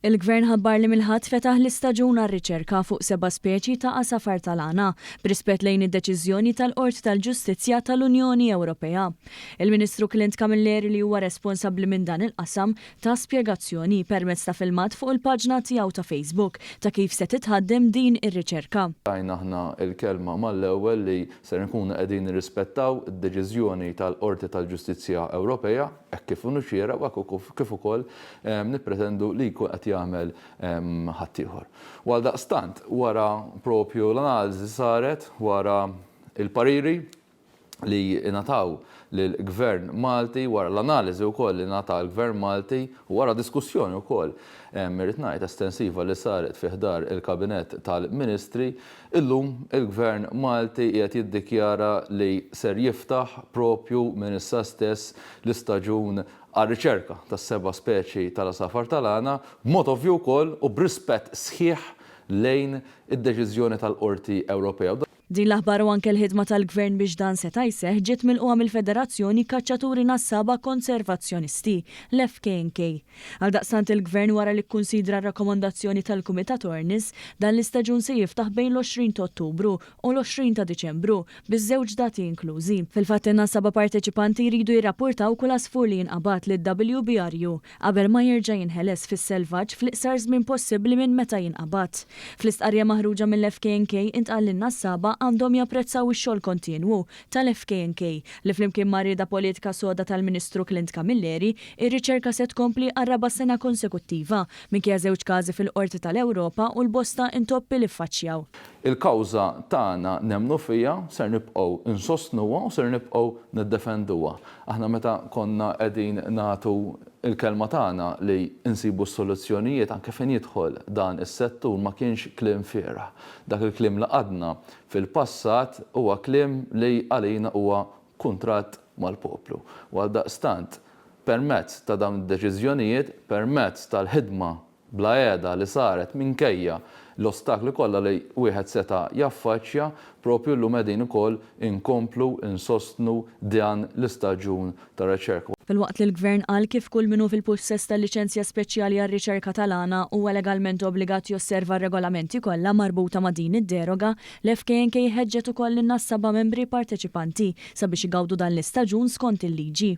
Il-Gvern ħabbar li mill-Ħadd fetaħ l-istaġun għar-riċerka fuq seba' speċi ta' għasafar tal-għana, b'rispett lejn id-deċiżjoni tal-Qorti tal-Ġustizzja tal-Unjoni Ewropea. Il-Ministru Clint Camilleri li huwa responsabbli minn dan il-qasam ta spjegazzjoni, permezz ta' filmat fuq il-paġna tiegħu ta' Facebook, ta' kif se titħaddem din ir-riċerka. Tajna aħna l-kelma mal-ewwel li ser inkunu qegħdin nirrispettaw id-deċiżjoni tal-Qorti tal-Ġustizzja Ewropea, hekk kif inhu xieraq u hekk kif ukoll nippretendu li jkun qed jagħmel ħaddieħor. U għaldaqstant, wara proprju l-analiżi li saret, wara l-pariri li ngħataw lill-Gvern Malti, wara l-analiżi wkoll li ngħata l-Gvern Malti u wara diskussjoni wkoll, irrid ngħid, estensiva li saret fi ħdar il-Kabinett tal-Ministri, Illum il-Gvern Malti qiegħed jiddikjara li ser jiftaħ proprju minn issa stess l-istaġun għar-riċerka tas-seba' speċi tal-għasafar tal-għana, b'mod ovvju wkoll u b'rispett sħiħ lejn id-deċiżjoni tal-Qorti Ewropea. Din l-aħbar u anke l-ħidma tal-Gvern biex dan seta' jseħħ ġiet milqugħa mill-Federazzjoni Kaċċaturi Nassaba Konservazzjonisti, l-FKNK. Għaldaqstant il-Gvern wara li kkunsidra r-rakkomandazzjoni tal-Kumitat Ornis, dan l-istaġun se jiftaħ bejn l-20 ta' Ottubru u l-20 ta' Diċembru, biż-żewġ dati inklużi. Fil-fatt in-nassaba parteċipanti jridu jirrappurtaw kull għasfur li jinqabad lid-WBRU qabel ma jerġa' jinħeles fis-selvaġġ fl-iqsar żmien possibbli minn meta jinqabad. Fl-istqarrija maħruġa mill-FKNK intqal li n-nassaba għandhom japprezzaw ix-xogħol kontinwu tal-FKNK li flimkien mar-rieda politika soda tal-Ministru Clint Camilleri Ir-riċerka se tkompli għar-raba' sena konsekuttiva, minkejja żewġ każi fil-Qorti tal-Ewropa u l-bosta intoppi li ffaċċjaw. Il-kawża tagħna nemmnu fiha, ser nibqgħu nsostnuha u ser nibqgħu niddefenduha. Aħna meta konna qegħdin nagħtu l-kelma tagħna li nsibu s-soluzzjonijiet anke fejn jidħol dan is-settur ma kienx kliem fieragħ. Dak il-kliem li għadna fil-passat huwa kliem li għalina huwa kuntratt mal-poplu. U għaldaqstant, permezz ta' dawn id-deċiżjonijiet, permezz tal-ħidma bla heda li saret minkejja l-ostakli kollha li wieħed seta' jaffaċċja, proprju llum qegħdin ukoll inkomplu nsostnu dan l-istaġun ta' riċerka. Filwaqt li l-Gvern qal kif kull min hu fil-pussess ta' liċenzja speċjali għar-riċerka tal-għana huwa legalment obbligat josserva r-regolamenti kollha marbuta ma' din id-deroga, L-FKNK ħeġġet ukoll lin-nassaba membri parteċipanti sabiex igawdu dan l-istaġun skont il-liġi.